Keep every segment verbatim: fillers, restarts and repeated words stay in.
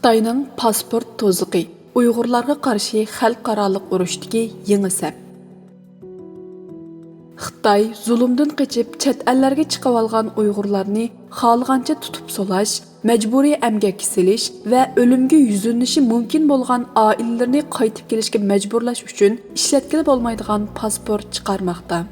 خىتاينىڭ پاسپورت توزۇقى، ئۇيغۇرلارغا قارشى خەلقئارالىق ئۇرۇشتىكى يېڭى سەپ. خىتاي زۇلۇمدىن قېچىپ، چەت ئەللەرگە چىقىۋالغان ئۇيغۇرلارنى خالىغانچە تۇتۇپ سولاش، مەجبۇرىي ئەمگەككە سېلىش ۋە ئۆلۈمگە يۈزلىنىشى مۇمكىن بولغان ئائىلىلىرىنى قايتىپ كېلىشكە مەجبۇرلاش ئۈچۈن ئىشلەتكىلى بولمايدىغان پاسپورت چىقارماقتا.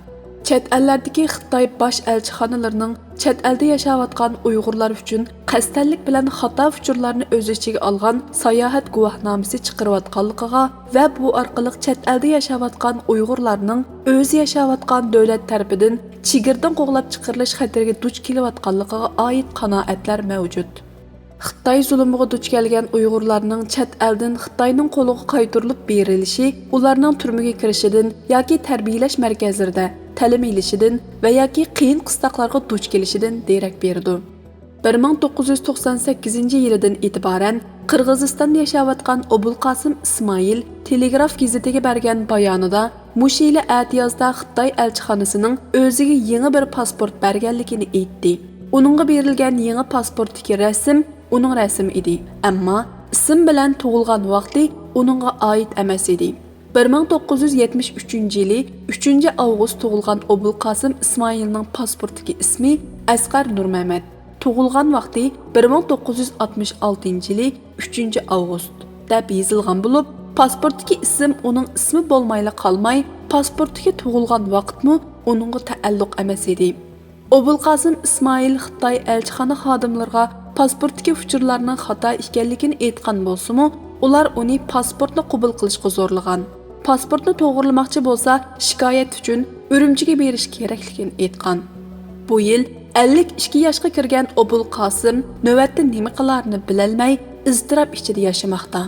چەت ئەللەردىكى خىتاي باش ئەلچىخانىلىرىنىڭ چەت ئەلدە ياشاۋاتقان ئۇيغۇرلار ئۈچۈن قەستەنلىك بىلەن خاتا ئۇچۇرلارنى ئۆز ئىچىگە ئالغان ساياھەت گۇۋاھنامىسى چىقىرىۋاتقانلىقىغا ۋە بۇ ئارقىلىق چەت ئەلدە ياشاۋاتقان ئۇيغۇرلارنىڭ ئۆزى ياشاۋاتقان دۆلەت تەرىپىدىن چېگرىدىن قوغلاپ چىقىرىلىش خەتىرىگە دۇچ كېلىۋاتقانلىقىغا ئائىت قانائەتلەر مەۋجۇت. خىتاي زۇلۇمىغا دۇچ كەلگەن ئۇيغۇرلارنىڭ چەت ئەلدىن خىتاينىڭ قولىغا قايتۇرۇلۇپ بېرىلىشى، ئۇلارنىڭ تۈرمىگە كىرىشىدىن ياكى تەربىيەلەش مەركەزلىرىدە تەلىم ئېلىشىدىن ۋە ياكى قىيىن قىستاقلارغا دۇچ كېلىشىدىن دېرەك بېرىدۇ. بىر مىڭ توققۇز يۈز توقسان سەككىزىنچى يىلىدىن ئېتىبارەن قىرغىزىستاندا ياشاۋاتقان ئوبۇلقاسىم ئىسمائىل تېلېگراف گېزىتىگە بەرگەن بايانىدا مۇشۇ يىلى ئەتىيازدا خىتاي ئەلچىخانىسىنىڭ ئۆزىگە يېڭى بىر پاسپورت بەرگەنلىكىنى ئېيتتى. ئۇنىڭغا بېرىلگەن يېڭى پاسپورتتىكى رەسىم ئۇنىڭ رەسىمى ئىدى، ئەمما ئىسىم بىلەن تۇغۇلغان ۋاقتى ئۇنىڭغا ئائىت ئەمەس ئىدى. بىر مىڭ توققۇز يۈز يەتمىش ئۈچىنچى يىلى ئۈچىنچى ئاۋغۇست تۇغۇلغان ئوبۇلقاسىم ئىسمائىلنىڭ پاسپورتتىكى ئىسمى ئەسقەر نۇرمەمەت، تۇغۇلغان ۋاقتى بىر مىڭ توققۇز يۈز ئاتمىش ئالتىنچى يىلى ئۈچىنچى ئاۋغۇست دەپ يېزىلغان بولۇپ، پاسپورتتىكى ئىسىم ئۇنىڭ ئىسمى بولمايلا قالماي، پاسپورتتىكى تۇغۇلغان ۋاقىتمۇ ئۇنىڭغا تەئەللۇق ئەمەس ئىدى. ئوبۇلقاسىم ئىسمائىل خىتاي ئەلچىخانا خادىملىرىغا پاسپورتتىكى ئۇچۇرلارنىڭ خاتا ئىكەنلىكىنى ئېيتقان بولسىمۇ، ئۇلار ئۇنى پاسپورتنى قوبۇل قىلىشقا زورلىغان. پاسپورتنى توغرىلىماقچى بولسا، شىكايەت ئۈچۈن ئۈرۈمچىگە بېرىش كېرەكلىكىنى ئېيتقان. بۇ يىل ئەللىك ئىككى ياشقا كىرگەن ئوبۇلقاسىم نۆۋەتتە نېمە قىلارىنى بىلەلمەي، ئىزتىراپ ئىچىدە ياشىماقتا.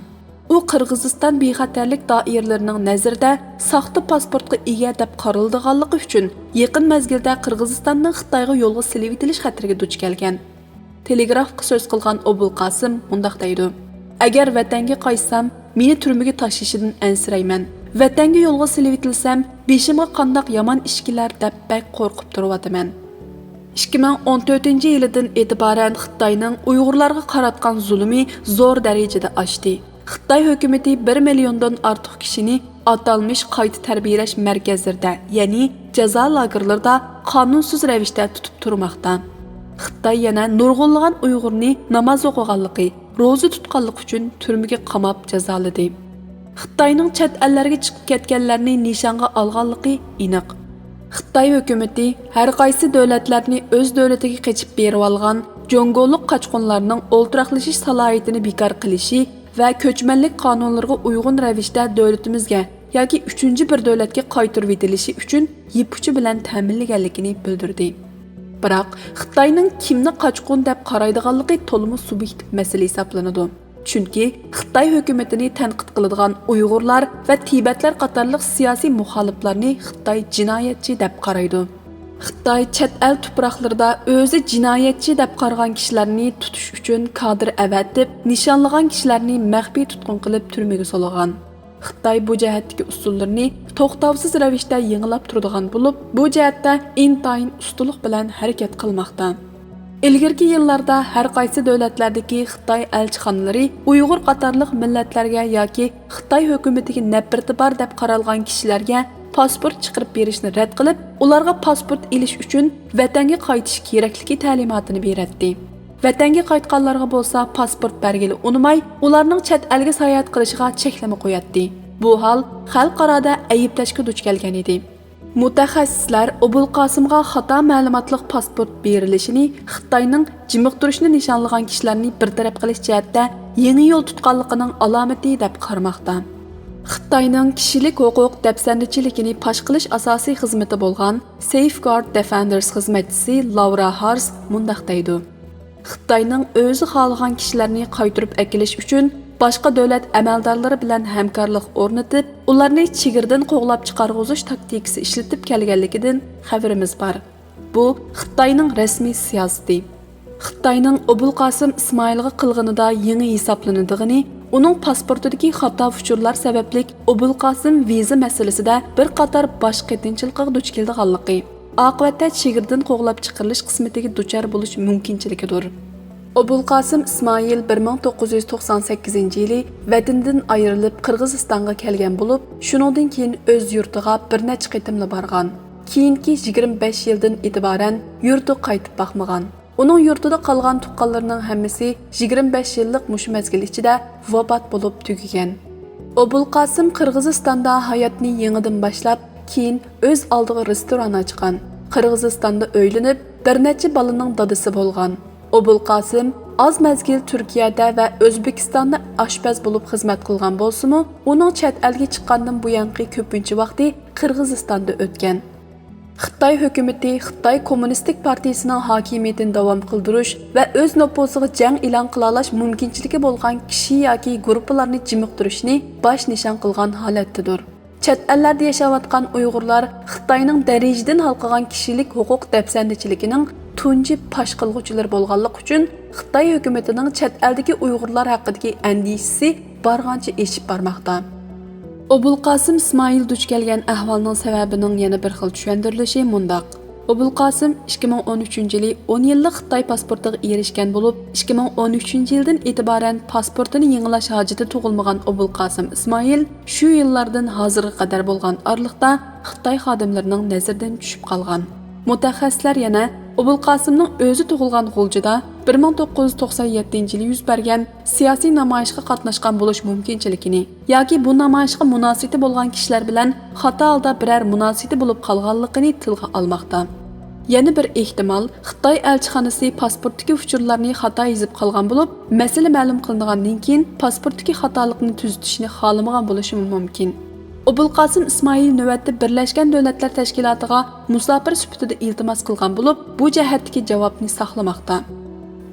ئۇ قىرغىزىستان بىخەتەرلىك دائىرىلىرىنىڭ نەزىرىدە ساختا پاسپورتقا ئىگە دەپ قارىلىدىغانلىقى ئۈچۈن، يېقىن مەزگىلدە قىرغىزىستاندىن خىتايغا يولغا سېلىۋېتىلىش خەتىرىگە دۇچ كەلگەن. تېلېگرافقا سۆز قىلغان ئوبۇلقاسىم مۇنداق دەيدۇ: «ئەگەر ۋەتەنگە قايتسام، مېنى تۈرمىگە تاشلىشىدىن ئەنسىرەيمەن. ۋەتەنگە يولغا سېلىۋېتىلسەم، بېشىمغا قانداق يامان ئىش كېلەر دەپ بەك قورقۇپ تۇرۇۋاتىمەن.» ئىككى مىڭ ئون تۆتىنچى يىلىدىن ئېتىبارەن خىتاينىڭ ئۇيغۇرلارغا قاراتقان زۇلۇمى زور دەرىجىدە ئاشتى. خىتاي ھۆكۈمىتى بىر مىليوندىن ئارتۇق كىشىنى ئاتالمىش قايتا تەربىيەلەش مەركەزلىرىدە، يەنى جازا لاگېرلىرىدا قانۇنسىز رەۋىشتە تۇتۇپ تۇرماقتا. خىتاي يەنە نۇرغۇنلىغان ئۇيغۇرنى ناماز ئوقۇغانلىقى، روزا تۇتقانلىقى ئۈچۈن تۈرمىگە قاماپ جازالىدى. خىتاينىڭ چەت ئەللەرگە چىقىپ كەتكەنلەرنى نىشانغا ئالغانلىقى ئېنىق. خىتاي ھۆكۈمىتى ھەر قايسى دۆلەتلەرنى ئۆز دۆلىتىگە قېچىپ بېرىۋالغان جۇڭگولۇق قاچقۇنلارنىڭ ئولتۇراقلىشىش سالاھىيىتىنى بىكار قىلىشى ۋە كۆچمەنلىك قانۇنلىرىغا ئۇيغۇن رەۋىشتە دۆلىتىمىزگە ياكى ئۈچىنچى بىر دۆلەتكە قايتۇرۇۋېتىلىشى ئۈچۈن يىپ ئۇچى بىلەن تەمىنلىگەنلىكىنى بىلدۈردى. بىراق، خىتاينىڭ كىمنى قاچقۇن دەپ قارايدىغانلىقى تولىمۇ سۇبيېكتىپ مەسىلە ھېسابلىنىدۇ. چۈنكى خىتاي ھۆكۈمىتىنى تەنقىد قىلىدىغان ئۇيغۇرلار ۋە تىبەتلەر قاتارلىق سىياسىي مۇخالىپلارنى خىتاي جىنايەتچى دەپ قارايدۇ. خىتاي چەت ئەل تۇپراقلىرىدا ئۆزى جىنايەتچى دەپ قارىغان كىشىلەرنى تۇتۇش ئۈچۈن كادىر ئەۋەتىپ، نىشانلىغان كىشىلەرنى مەخپىي تۇتقۇن قىلىپ تۈرمىگە سولىغان. خىتاي بۇ جەھەتتىكى ئۇسۇللىرىنى توختاۋسىز رەۋىشتە يېڭىلاپ تۇرىدىغان بولۇپ، بۇ جەھەتتە ئىنتايىن ئۇستىلىق بىلەن ھەرىكەت قىلماقتا. ئىلگىرىكى يىللاردا ھەر قايسى دۆلەتلەردىكى خىتاي ئەلچىخانىلىرى ئۇيغۇر قاتارلىق مىللەتلەرگە ياكى خىتاي ھۆكۈمىتىگە نەپرىتى بار دەپ قارالغان كىشىلەرگە پاسپورت چىقىرىپ بېرىشنى رەت قىلىپ، ئۇلارغا پاسپورت ئېلىش ئۈچۈن ۋەتەنگە قايتىش كېرەكلىكى تەلىماتىنى بېرەتتى. ۋەتەنگە قايتقانلارغا بولسا پاسپورت بەرگىلى ئۇنىماي، ئۇلارنىڭ چەت ئەلگە ساياھەت قىلىشىغا چەكلىمە قوياتتى. بۇ ھال خەلقئارادا ئەيىبلەشكە دۇچ كەلگەن ئىدى. مۇتەخەسسىسلەر ئوبۇلقاسىمغا خاتا مەلۇماتلىق پاسپورت بېرىلىشىنى خىتاينىڭ جىمىقتۇرۇشنى نىشانلىغان كىشىلەرنى بىر تەرەپ قىلىش جەھەتتە يېڭى يول تۇتقانلىقىنىڭ ئالامىتى دەپ قارىماقتا. خىتاينىڭ كىشىلىك ھوقۇق دەپسەندىچىلىكىنى پاش قىلىش ئاساسىي خىزمىتى بولغان سېيفگارد دېفېندېرس خىزمەتچىسى لاۋرا ھارس مۇنداق دەيدۇ: خىتاينىڭ ئۆزى خالىغان كىشىلەرنى قايتۇرۇپ ئەكېلىش ئۈچۈن باشقا دۆلەت ئەمەلدارلىرى بىلەن ھەمكارلىق ئورنىتىپ، ئۇلارنى چېگرىدىن قوغلاپ چىقارغۇزۇش تاكتىكىسى ئىشلىتىپ كەلگەنلىكىدىن خەۋىرىمىز بار. بۇ خىتاينىڭ رەسمىي سىياسىتى. خىتاينىڭ ئوبۇلقاسىم ئىسمائىلغا قىلغىنىدا يېڭى ھېسابلىنىدىغىنى، ئۇنىڭ پاسپورتىدىكى خاتا ئۇچۇرلار سەۋەبلىك ئوبۇلقاسىم ۋىزا مەسىلىسىدە بىر قاتار باش قېتىنچىلىقىغا دۇچ كېلىدىغانلىقى، ئاقىۋەتتە چېگرىدىن قوغلاپ چىقىرىلىش قىسمىتىگە دۇچار بولۇش مۇمكىنچىلىكىدۇر. ئوبۇلقاسىم ئىسمائىل بىر مىڭ توققۇز يۈز توقسان سەككىزىنچى يىلى ۋەتىنىدىن ئايرىلىپ، قىرغىزىستانغا كەلگەن بولۇپ، شۇنىڭدىن كېيىن ئۆز يۇرتىغا بىر نەچچە قېتىملا بارغان. كېيىنكى يىگىرمە بەش يىلدىن ئېتىبارەن يۇرتىغا قايتىپ باقمىغان. ئۇنىڭ يۇرتىدا قالغان تۇغقانلىرىنىڭ ھەممىسى يىگىرمە بەش يىللىق مۇشۇ مەزگىل ئىچىدە ۋاپات بولۇپ تۈگىگەن. ئوبۇلقاسىم قىرغىزىستاندا ھاياتنى يېڭىدىن باشلاپ، كېيىن ئۆز ئالدىغا رېستوران ئاچقان. قىرغىزىستاندا ئۆيلىنىپ، بىر نەچچە بالىنىڭ دادىسى بولغان. ئوبۇلقاسىم ئاز مەزگىل تۈركىيەدە ۋە ئۆزبېكىستاندا ئاشپەز بولۇپ خىزمەت قىلغان بولسىمۇ، ئۇنىڭ چەت ئەلگە چىققاندىن بۇيانقى كۆپىنچە ۋاقتى قىرغىزىستاندا ئۆتكەن. خىتاي ھۆكۈمىتى خىتاي كوممۇنىستىك پارتىيىسىنىڭ ھاكىمىيىتىنى داۋام قىلدۇرۇش ۋە ئۆز نوپۇزىغا جەڭ ئېلان قىلالاش مۇمكىنچىلىكى بولغان كىشى ياكى گۇرۇپپىلارنى جىمىقتۇرۇشنى باش نىشان قىلغان ھالەتتىدۇر. چەت ئەللەردە ياشاۋاتقان ئۇيغۇرلار خىتاينىڭ دەرىجىدىن ھالقىغان كىشىلىك ھوقۇق دەپسەندىچىلىكىنىڭ تۇنجى پاش قىلغۇچىلىرى بولغانلىقى ئۈچۈن، خىتاي ھۆكۈمىتىنىڭ چەت ئەلدىكى ئۇيغۇرلار ھەققىدىكى ئەندىشىسى بارغانچە ئېشىپ بارماقتا. ئوبۇلقاسىم ئىسمائىل دۇچ كەلگەن ئەھۋالنىڭ سەۋەبىنىڭ يەنە بىر خىل چۈشەندۈرۈلۈشى مۇنداق. ئوبۇلقاسىم ئىككى مىڭ ئون ئۈچىنچى يىلى ئون يىللىق خىتاي پاسپورتىغا ئېرىشكەن بولۇپ، ئىككى مىڭ ئون ئۈچىنچى يىلدىن ئېتىبارەن پاسپورتىنى يېڭىلاش ھاجىتى تۇغۇلمىغان ئوبۇلقاسىم ئىسمائىل شۇ يىللاردىن ھازىرغا قەدەر بولغان ئارىلىقتا خىتاي خادىملىرىنىڭ نەزىرىدىن چۈشۈپ قالغان. مۇتەخەسسىسلەر يەنە ئوبۇلقاسىمنىڭ ئۆزى تۇغۇلغان غۇلجىدا بىر مىڭ توققۇز يۈز توقسان يەتتىنچى يىلى يۈز بەرگەن سىياسىي نامايىشقا قاتناشقان بولۇش مۇمكىنچىلىكىنى ياكى بۇ نامايىشقا مۇناسىۋىتى بولغان كىشىلەر بىلەن خاتا ھالدا بىرەر مۇناسىۋىتى بولۇپ قالغانلىقىنى تىلغا ئالماقتا. يەنە بىر ئېھتىمال، خىتاي ئەلچىخانىسى پاسپورتتىكى ئۇچۇرلارنى خاتا يېزىپ قالغان بولۇپ، مەسىلە مەلۇم قىلىنغاندىن كېيىن پاسپورتتىكى خاتالىقنى تۈزىتىشنى خالىمىغان بولۇشىمۇ مۇمكىن. ئوبۇلقاسىم ئىسمائىل نۆۋەتتە بىرلەشكەن دۆلەتلەر تەشكىلاتىغا مۇساپىر سۈپىتىدە ئىلتىماس قىلغان بولۇپ، بۇ جەھەتتىكى جاۋابنى ساقلىماقتا.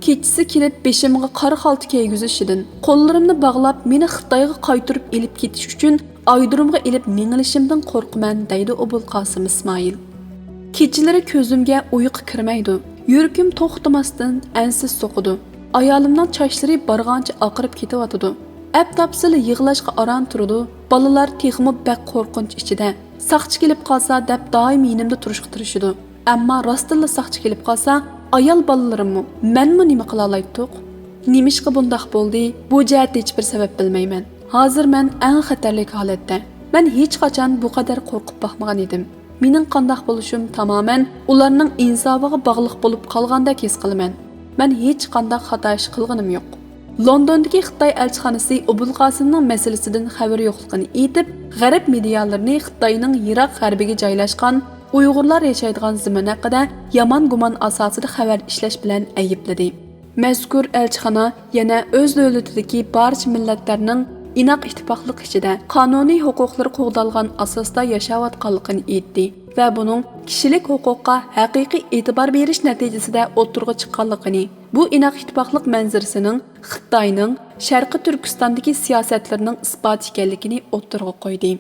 كېچىسى كېلىپ بېشىمغا قارا خالتا كىيگۈزۈشىدىن، قوللىرىمنى باغلاپ، مېنى خىتايغا قايتۇرۇپ ئېلىپ كېتىش ئۈچۈن ئايرودرومغا ئېلىپ مېڭىلىشىمدىن قورقىمەن، دەيدۇ ئوبۇلقاسىم ئىسمائىل. كېچىلىرى كۆزۈمگە ئۇيقۇ كىرمەيدۇ. يۈرىكىم توختىماستىن ئەنسىز سوقىدۇ. ئايالىمنىڭ چاچلىرى بارغانچە ئاقىرىپ كېتىۋاتىدۇ. ئەپ تاپسىلا يىغلاشقا ئاران تۇرىدۇ. بالىلار تېخىمۇ بەك قورقۇنچ ئىچىدە. ساقچى كېلىپ قالسا دەپ دائىم يېنىمدا تۇرۇشقا تىرىشىدۇ. ئەمما راستتىنلا ساقچى كېلىپ قالسا، ئايال بالىلىرىممۇ، مەنمۇ نېمە قىلالايتتۇق؟ نېمىشقا بۇنداق بولدى؟ بۇ جەھەتتە ھېچبىر سەۋەب بىلمەيمەن. ھازىر مەن ئەڭ خەتەرلىك ھالەتتە. مەن ھېچقاچان بۇ قەدەر قورقۇپ باقمىغان ئىدىم. مېنىڭ قانداق بولۇشۇم تامامەن ئۇلارنىڭ ئىنسابىغا باغلىق بولۇپ قالغاندەك ھېس قىلىمەن. مەن ھېچقانداق خاتا ئىش قىلغىنىم يوق. لوندوندىكى خىتاي ئەلچىخانىسى ئوبۇلقاسىمنىڭ مەسىلىسىدىن خەۋىرى يوقلۇقىنى ئېيتىپ، غەرب مېدىيالىرىنى خىتاينىڭ يىراق غەربىگە جايلاشقان ئۇيغۇرلار ياشايدىغان زېمىن ھەققىدە يامان گۇمان ئاساسىدا خەۋەر ئىشلەش بىلەن ئەيىبلىدى. مەزكۇر ئەلچىخانا يەنە ئۆز دۆلىتىدىكى بارچە مىللەتلەرنىڭ ئىناق ئىتتىپاقلىق ئىچىدە قانۇنىي ھوقۇقلىرى قوغدالغان ئاساستا ياشاۋاتقانلىقىنى ئېيتتى ۋە بۇنىڭ كىشىلىك ھوقۇققا ھەقىقىي ئېتىبار بېرىش نەتىجىسىدە ئوتتۇرىغا چىققانلىقىنى، بۇ ئىناق ئىتتىپاقلىق مەنزىرىسىنىڭ خىتاينىڭ شەرقىي تۈركىستاندىكى سىياسەتلىرىنىڭ ئىسپاتى ئىكەنلىكىنى ئوتتۇرىغا قويدى.